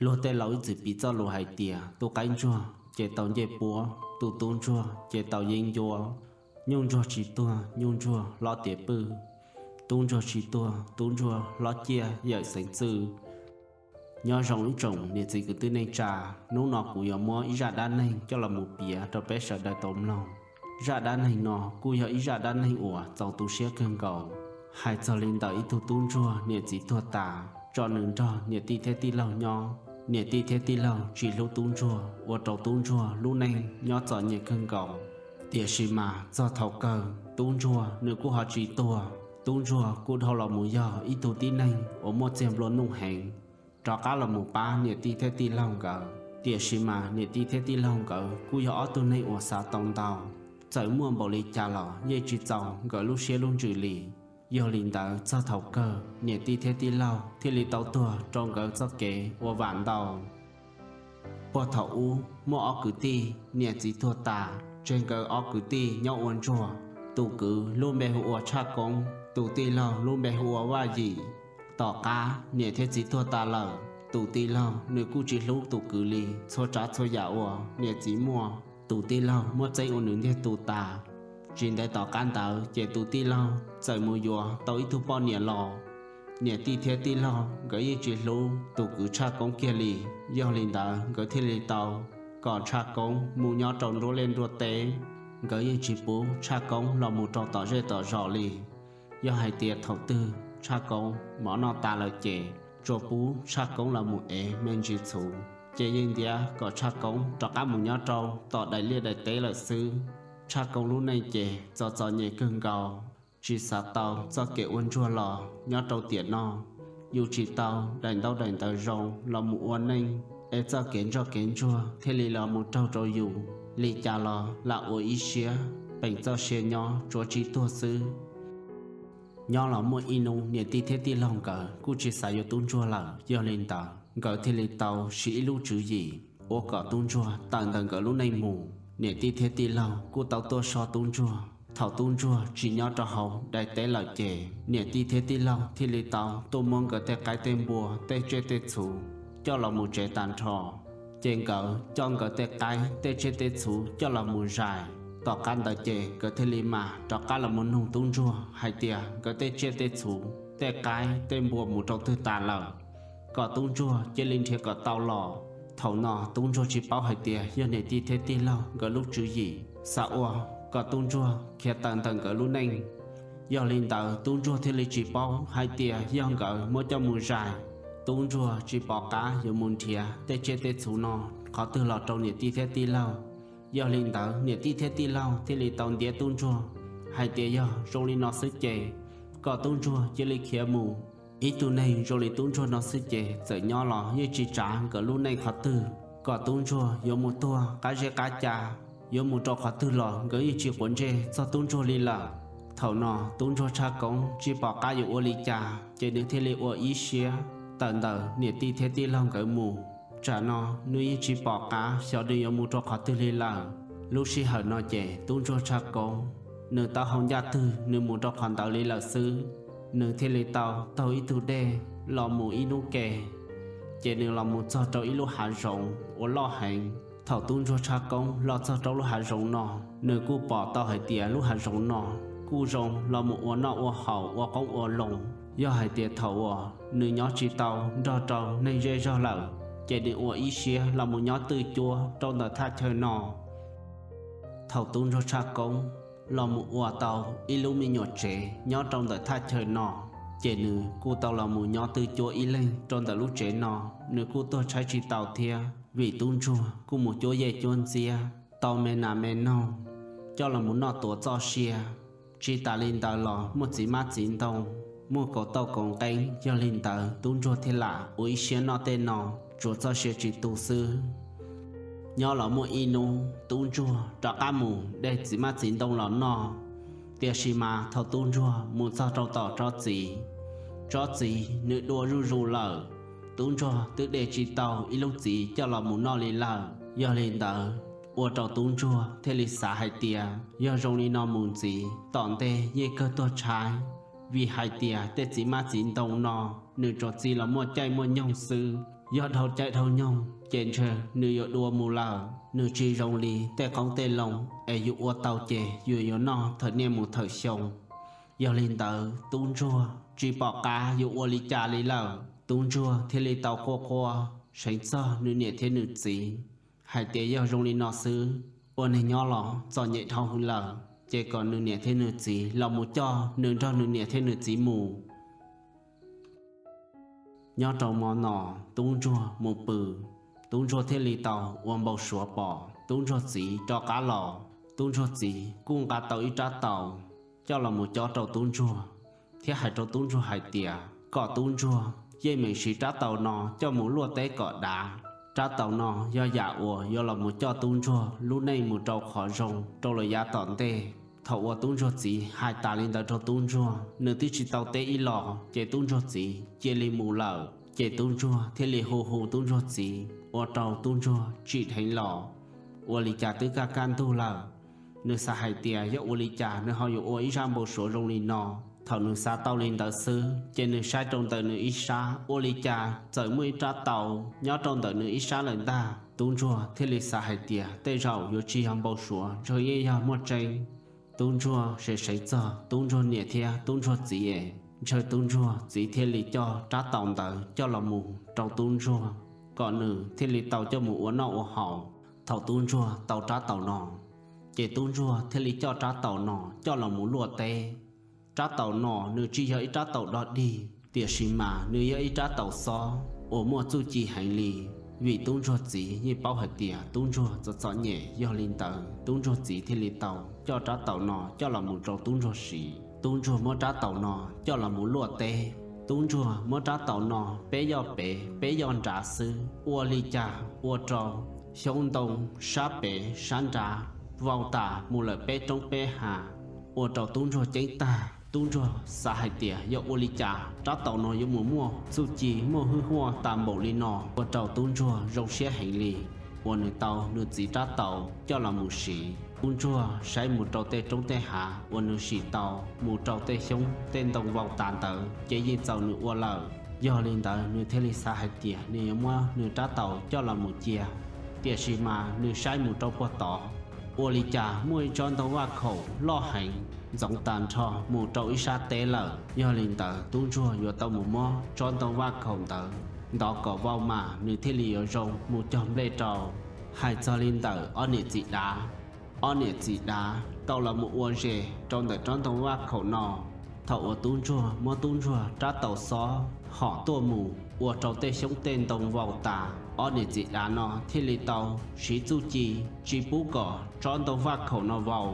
Luag tej laus ib txwm piv txoj lus hais tias tus qaib ntsuag ces tau ncej puab, tus tub ntsuag ces tau yeeb ncuab. Nyuj ntsuag tsis tuag, nyuj ntsuag hlob tiav pwj. Tub ntsuag tsis tuag, tub ntsuag hlob ciaj yawm xeev txwj. Nyob zoo ib tsoom niam txiv kwv tij neej tsa, hnub no kuv yuav muab ib zaj dab neeg coj los mus piav rau peb sawv daws tau mloog. Zaj dab neeg no kuj yog ib zaj dab neeg uas txaus tu siab kawg nkaus, hais txog li ntawm ib tug tub ntsuag niam txiv tuag tas, tso nws nrog niam tij thiab tij laug nyob. Niam tij thiab tij laug tsis hlub tub ntsuag, ua rau tub ntsuag lub neej nyob txom nyem kawg nkaus. Tiam sis mas txog thaum kawg tub ntsuag nws kuj ho tsis tuag. Tub ntsuag kuj dhau los mus yog ib tug tib neeg uas muaj txiag nplua nuj heev, rov qab los mus pab niam tij thiab tij laug nkawd. Tiam sis mas niam tij thiab tij laug nkawd kuj yog ob tug neeg uas xav tau ntau, txawm muaj npaum li cas los yeej tsis txaus nkawd lub siab lub ntsws li. Yog li ntawd txog thaum kawg niam tij thiab tij laug thiaj li tau tuag rau nkawd txoj kev ua vam ntau. Puag thaum ub muaj ob kwv tij niam txiv tuag tas, tseg nkawd ob kwv tij nyob ua ntsuag. Tus kwv lub npe hu ua Tshaj Koob, tus tij laug lub npe hu ua Vaj Yim. Tom qab niam thiab txiv tuag tas lawm, tus tij laug nws kuj tsis hlub tus kwv li, txhua tsav txhua yam uas niam txiv muaj, tus tij laug muab txeeb ua nws ntiag tug tas. Tsis ntev tom qab ntawd ces tus tij laug txawm mus yuav tau ib tug poj niam los. Niam tij thiab tij laug nkawd yeej tsis hlub tus kwv Tshaj Koob kiag li. Yog li ntawd nkawd thiaj li tau kom Tshaj Koob mus nyob rau nruab liaj nruab teb. Nkawd yeej tsis pub Tshaj Koob los mus rau tom zej tom zos li. Yog hais tias thaum twg Tshaj Koob mov noj tas lawm ces tsuas pub Tshaj Koob los mus ev me ntsis txhuv, ces yeej ntiab kom Tshaj Koob rov qab mus nyob rau tom daim liaj daim teb lawm xwb. Tshaj Koob lub neej ces txom txom nyem kawg nkaus, tsis xav tau txoj kev ua ntsuag los nyob rau tiam no. Yus tsis tau daim ntaub daim ntawv zoo los mus ua neej, es txoj kev ntsoj kev ntsuag thiaj li los mus raug rau yus. Li cas los lam ua ib siab peem txoj sia nyob tsuav tsis tuag xwb. Nyob los muaj ib hnub niam tij thiab tij laug nkawd kuj tsis xav yuav tub ntsuag lawm, yog li ntawd nkawd thiaj li tau siv ib lub tswv yim ua kom tub ntsuag tawm ntawm nkawd lub neej mus. Niam tij thiab tij laug kuj tau tuaj soj tub ntsuag. Thaum tub ntsuag tsis nyob rau hauv daim teb lawm ces niam tij thiab tij laug thiaj li tau tuaj muab nkawd tej qaib tej npua, tej tsiaj tej txhu coj los mus tsev tag nrho. Ces nkawd coj nkawd tej qaib tej tsiaj tej txhu coj los mus zais. Tom qab ntawd ces nkawd thiaj li mam rov qab los mus nug tub ntsuag hais tias nkawd tej tsiaj tej txhu, tej qaib tej npua mus rau twg tas lawm, kom tub ntsuag cia li nrhiav kom tau los. Thaum no tub ntsuag tsis paub hais tias yog niam tij thiab tij laug nkawd lub tswv yim xav ua kom tub ntsuag khiav tawm ntawm nkawd lub neej. Yog li ntawd tub ntsuag thiaj li tsis paub hais tias yog nkawd muab coj mus zais, tub ntsuag tsis pom qab yuav mus nrhiav tej tsiaj tej txhu no qhov twg los rau niam tij thiab tij laug. Yog li ntawd niam tij thiab tij laug thiaj li tau ntiab tub ntsuag hais tias yog zoo li no xwb ces kom tub ntsuag cia li khiav mus. Ib tug neeg zoo li tub ntsuag no xwb ces txawm nyob los yeej tsis tsav nkawd lub neej qhov twg, kom tub ntsuag yuav mus tuag qab zeb qab ca, yuav mus rau qhov twg los nkawd yeej tsis quav ntsej txog tub ntsuag li lawm. Thaum no tub ntsuag Tshaj Koob tsis pom qab yuav ua li cas ces nws thiaj li ua ib siab tawm ntawm niam tij thiab tij laug nkawd mus. Tsam no nws yeej tsis pom qab xyov nws yuav mus rau qhov twg li lawm. Lub sij hawm no ces tub ntsuag Tshaj Koob nws taub hau ncaj twg nws mus rau qhov ntawd li lawm xwb. Nws thiaj li tau taug ib tug dej los mus ib hnub ke, ces nws los mus txog rau ib lub hav zoov uas loj heev. Thaum tub ntsuag Tshaj Koob los txog rau lub hav zoov no, nws kuj pom tau hais tias lub hav zoov no kuj zoo los mus ua noj ua haus ua qoob ua loo. Yog hais tias thaum uas nws nyob tsis tau nrog rau neeg zej zog lawm, ces nws ua ib siab los mus nyob twj cuab rau ntawm thaj chaw no. Thaum tub ntsuag Tshaj Koob los mus ua tau ib lub me nyuam tsev nyob rau ntawm thaj chaw no, ces nws kuj tau los mus nyob twj cuab ib leeg rau ntawm lub tsev no. Nws kuj tuag tshaib tsis tau thiab, vim tub ntsuag kuj mus cuab yej cuab ntxiab, tau me nas me noog coj los mus noj tuav txoj sia. Tsis tas li ntawd los muaj txiv mab txiv ntoo, muaj kaus tauj kaus nqeeb. Yog li ntawd tub ntsuag thiaj lam ua ib siab noj tej no tsuav txoj sia tsis tu xwb. Nyob los muaj ib hnub tub ntsuag rov qab mus de txiv mab txiv ntoo los noj. Tiam sis mas thaum tub ntsuag mus txog rau tom tsob txiv, tsob txiv nws dua zuj zus lawm. Tub ntsuag twb de tsis tau ib lub txiv coj los mus noj li lawm. Yog li ntawd ua rau tub ntsuag thiaj li xav hais tias yog zoo li no mus ntxiv tom ntej yeej kawg tuag tshaib, vim hais tias tej txiv mab txiv ntoo no nws tsuas txi los muaj caij muaj nyoog xwb. Yog dhau caij dhau nyoog ces ntshe nws yuav dua mus lawm. Nws tsis zoo li tej qoob tej loo es yus ua tau ces yus yuav noj thawm niaj mus thawm xyoo. Yog li ntawd tub ntsuag tsis pom qab yuav ua li cas li lawm, tub ntsuag thiaj li tau quaj quaj seev txog nws niam thiab nws txiv hais tias yog zoo li no xwb, ua neeg nyob los txom nyem dhau hwv lawm, ces kom nws niam thiab nws txiv los mus coj nws nrog nws niam thiab nws txiv mus. Nyob rau hmo no, tub ntsuag mus pw, tub ntsuag thiaj li tau ua npau suav pom tub ntsuag txiv rov qab los. Tub ntsuag txiv kuj nqa tau ib rab taus coj los mus cob rau tub ntsuag, thiab hais rau tub ntsuag hais tias kom tub ntsuag yeej meem siv rab taus no coj mus luaj teb kom dav. Rab taus no yog yam uas yuav los mus coj tub ntsuag lub neej mus rau qhov zoo rau lawm yav tom ntej. Thaum uas tub ntsuag txiv hais tas li ntawd rau tub ntsuag, nws twb tsis tau teb ib los ces tub ntsuag txiv cia li mus lawm. Ces tub ntsuag thiaj li hu hu tub ntsuag txiv, ua rau tub ntsuag tsim dheev los. Ua li cas twb kaj kaj ntug lawm, nws xav hais tias yog ua li cas nws ho yuav ua ib zaj npau suav zoo li no. Thaum nws xav tau li ntawd xwb, ces nws saib rau ntawm nws ib sab, ua li cas txawm muaj ib rab taus nyob rau ntawm nws ib sab lawm ntag. Tub ntsuag thiaj li xav hais tias tej zaum yuav tsis yog npau suav, ntshe yeej yog muaj tseeb. Tub ntsuag seev seev txog tub ntsuag niam thiab tub ntsuag txiv es, ntshe tub ntsuag txiv thiaj li coj rab taus ntawd coj los mus rau tub ntsuag, kom nws thiaj li tau coj mus ua noj ua haus. Thaum tub ntsuag tau rab taus no, ces tub ntsuag thiaj li coj rab taus no coj los mus luaj teb. Rab taus no nws tsis yog ib rab taus dog dig, tiam sis mas nws yog ib rab taus xob uas muaj txuj ci heev li, vim tub ntsuag txiv yeej paub hais tias tub ntsuag txom txom nyem. Yog li ntawd tub ntsuag txiv thiaj li tau coj rab taus no coj los mus rau tub ntsuag siv. Tub ntsuag muab rab taus no coj los mus luaj teb. Tub ntsuag muab rab taus no peb yoj pem peb yoj nrad xwb, ua li cas ua rau xyoob ntoo sab pem sab nrad vau tas mus lawm peb roob peb hav, ua rau tub ntsuag ceeb tag. Tub ntsuag xav hais tias yog ua li cas rab taus no yuav mus muaj txuj ci muaj hwj huaj tas npaum li no, ua rau tub ntsuag zoo siab heev li uas nws tau nws txiv rab taus coj los mus siv. Tub ntsuag saib mus rau tej roob tej hav uas nws sim tau mus rau tej xyoob tej ntoo vau tas ntawd ces yeej txaus nws ua lawm. Yog li ntawd nws thiaj li xav hais tias nws yuav muab nws rab taus coj los mus cia. Tiam sis mas nws saib mus rau puag tod, ua li cas muaj ib tsob ntoo vaj khaum loj heev ntxoov tas nrho mus rau ib sab teb lawm. Yog li ntawd tub ntsuag yuav tau mus muab tsob ntoo vaj khaum ntawd ntov kom vau mas nws thiaj li yuav zoo mus cog nplej rau. Hais txog li ntawm ob niam txiv dav, ob niam txiv dav tau los mus ua zes rau ntawm tsob ntoo vaj khaum no. Thaum uas tub ntsuag muab tub ntsuag rab taus xob hom tuaj mus ua rau tej xyoob tej ntoo vau tas, ob niam txiv dav no thiaj li tau siv txuj ci tsis pub kom tsob ntoo vaj khaum no vau.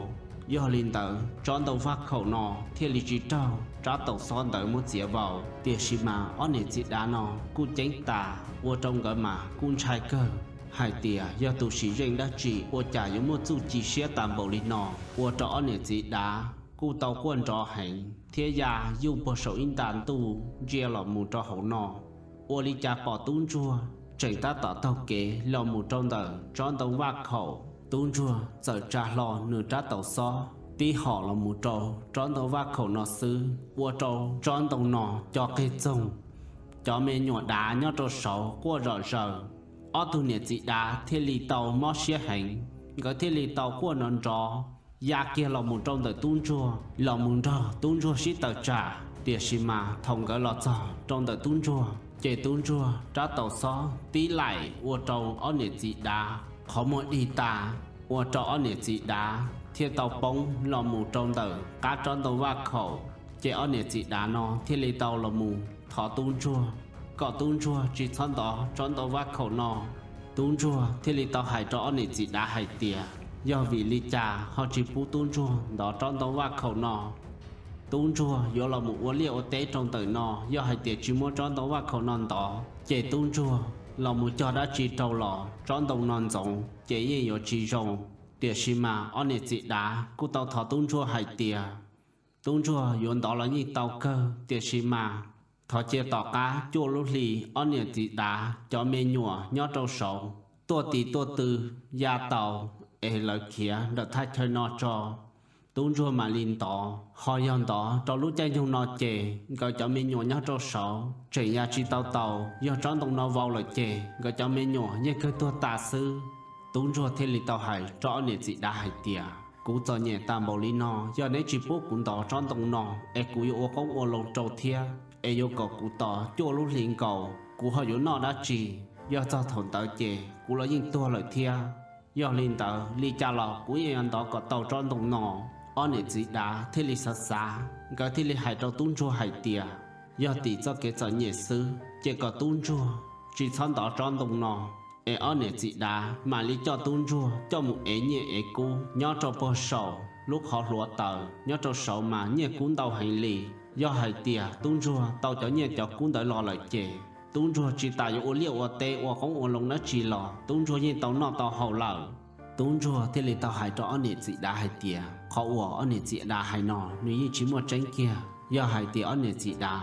Yog li ntawd tsob ntoo vaj khaum no thiaj li tsis raug rab taus xob ntawd muab txiav vau. Tiam sis mas ob niam txiv dav no kuj ceeb tas, ua rau nkawd mas kuj ntshai kawg hais tias yog tus sim zeej dab tsi ua cas yuav muaj txuj ci siab tas npaum li no. Ua rau ob niam txiv dav kuj tau quaj nrov heev thiab ya yuj puag saum ib nta ntuj ntsia los mus rau hauv no. Ua li cas pom tub ntsuag tseem tab tom taug kev los mus rau ntawm tsob ntoo vaj khaum. Tub ntsuag txawm tsa hlo nws rab taus xob tib hom los mus rau tsob ntoo vaj khaum no xwb, ua rau tsob ntoo no co qig txoog. Cov me nyuam dav nyob rau saud quaj zom zaws. Ob tug niam txiv dav thiaj li tau mob siab heev, nkawd thiaj li tau quaj nrov nrov ya kiag los mus rau ntawm tub ntsuag, los mus nrog tub ntsuag sib tawm tsam. Tiam sis mas thaum nkawd los txog rau ntawm tub ntsuag, ces tub ntsuag rab taus xob tib laim ua rau ob niam txiv dav qhov muag dig tas, ua rau ob niam txiv dav thiaj tau poob los mus rau ntawm qab tsob ntoo vaj khaum. Ces ob niam txiv dav no thiaj li tau los mus thov tub ntsuag kom tub ntsuag tsis txhob ntov tsob ntoo vaj khaum no. Tub ntsuag thiaj li tau hais rau ob niam txiv dav hais tias yog vim li cas ho tsis pub tub ntsuag ntov tsob ntoo vaj khaum no. Tub ntsuag yuav los mus ua liaj ua teb rau ntawm no, yog hais tias tsis muab tsob ntoo vaj khaum no ntov ces tub ntsuag los mus cog dab tsi rau los tsob ntoo no ntxoov ces yeej yuav tsis zoo. Tiam sis mas ob niam txiv dav kuj tau thov tub ntsuag hais tias tub ntsuag yuav ntov los yeej tau kawg, tiam sis mas thov cia tom qab cuaj lub hli ob niam txiv dav cov me nyuam nyob rau saud tuaj tis tuaj tw ya tau es lawv khiav ntawm thaj chaw no tso. Tub ntsuag mam li ntov. Ho yog ntov rau lub caij nyoog no ces nkawd cov me nyuam nyob rau saud tseem ya tsis tau tau, yog tsob ntoo no vau lawm ces nkawd cov me nyuam yeej kawg tuag tas xwb. Tub ntsuag thiaj li tau hais rau ob niam txiv dav hais tias, kuv txom nyem tas npaum li no, yog neb tsis pub kuv ntov tsob ntoo no es kuv yuav ua qoob ua loo rau thiab, es yuav kom kuv tos cuaj lub hli nkaus kuv ho yuav noj dab tsi? Yog txog thaum ntawd ces kuv los yeej tuag lawm thiab. Yog li ntawd li cas los kuv yeej yuav ntov kom tau tsob ntoo no. Ob niam txiv dav thiaj li xav xav, nkawd thiaj li hais rau tub ntsuag hais tias, yog tim txoj kev txom nyem xwb ces kom tub ntsuag tsis txhob ntov tsob ntoo no, es ob niam txiv dav mam li coj tub ntsuag coj mus ev nyiaj ev kub nyob rau puag saum lub qhov hluav taws. Nyob rau saud mas nyiaj kub ntau heev li. Yog hais tias tub ntsuag tau cov nyiaj cov kub ntawd los lawm ces tub ntsuag tsis tas yuav ua liaj ua teb ua qoob ua loo dab tsi los tub ntsuag yeej tau noj tau haus lawm. Tub ntsuag thiaj li tau hais rau ob niam txiv dav hais tias, qhov uas ob niam txiv dav hais no nws yeej tsis muaj tseeb kiag. Yog hais tias ob niam txiv dav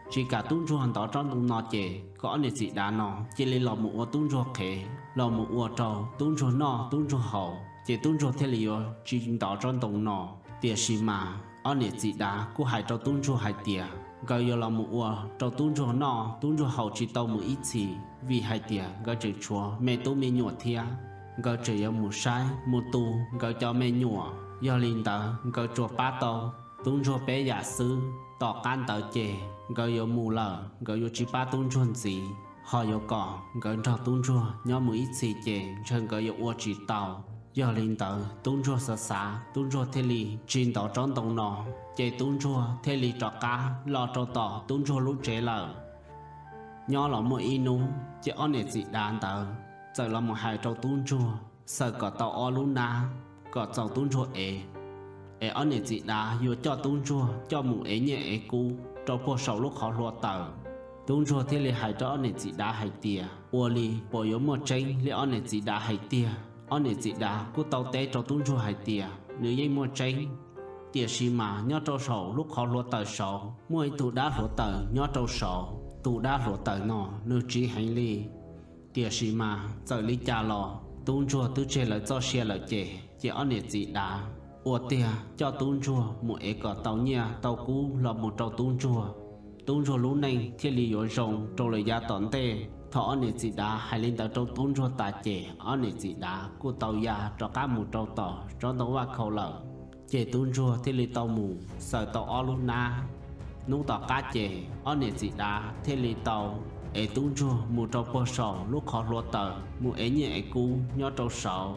tsis kam tub ntsuag ntov tsob ntoo no ces kom ob niam txiv dav no cia li los mus ua tub ntsuag qhev los mus ua rau tub ntsuag noj tub ntsuag haus, ces tub ntsuag thiaj li yuav tsis ntov tsob ntoo no. Tiam sis mas ob niam txiv dav kuj hais rau tub ntsuag hais tias nkawd yuav los mus ua rau tub ntsuag noj tub ntsuag haus tsis tau mus ib txhis, vim hais tias nkawd tseem tshuav me tub me nyuam thiab, nkawd tseem yuav mus saib mus tu nkawd cov me nyuam. Yog li ntawd nkawd tsuas pab tau tub ntsuag peb yam xwb. Tom qab ntawd ces nkawd yuav mus lawm, nkawd yuav tsis pab tub ntsuag ntxiv, ho yuav kom nkawd nrog tub ntsuag nyob mus ib txhis ces ntshe nkawd yuav ua tsis tau. Yog li ntawd tub ntsuag xav xav, tub ntsuag thiaj li tsis ntov tsob ntoo no, ces tub ntsuag thiaj li rov qab los rau tom tub ntsuag lub tsev lawm. Nyob los muaj ib hnub ces ob niam txiv dav ntawd txawm los mus hais rau tub ntsuag xaws kom tau ob lub nab kom txaus tub ntsuag ev, es ob niam txiv dav yuav coj tub ntsuag coj mus ev nyiaj ev kub rau puag saum lub qhov hluav taws. Tub ntsuag thiaj li hais rau ob niam txiv dav hais tias, ua li puas yuav muaj tseeb li ob niam txiv dav hais tiag? Ob niam txiv dav kuj tau teb rau tub ntsuag hais tias nws yeej muaj tseeb, tiam sis mas nyob rau saum lub qhov hluav taws saud muaj ib tug dab hluav taws nyob rau saud. Tus dab hluav taws no nws tsiv heev li, tiam sis mas txawm li cas los tub ntsuag twb tseg lawv txoj sia lawm ces, ces ob niam txiv dav ua tiag coj tub ntsuag mus ev kom tau nyiaj tau kub los mus rau tub ntsuag, tub ntsuag lub neej thiaj li yuav zoo rau lawm yav tom ntej. Thaum ob niam txiv dav hais li ntawd rau tub ntsuag tas ces ob niam txiv dav kuj tau ya rov qab mus rau tom tsob ntoo vaj khau lawm. Ces tub ntsuag thiaj li tau mus xaws tau ob lub nab. Hnub tom qab ces ob niam txiv dav thiaj li tau ev tub ntsuag mus rau puag saum lub qhov hluav taws mus ev nyiaj ev kub nyob rau saud.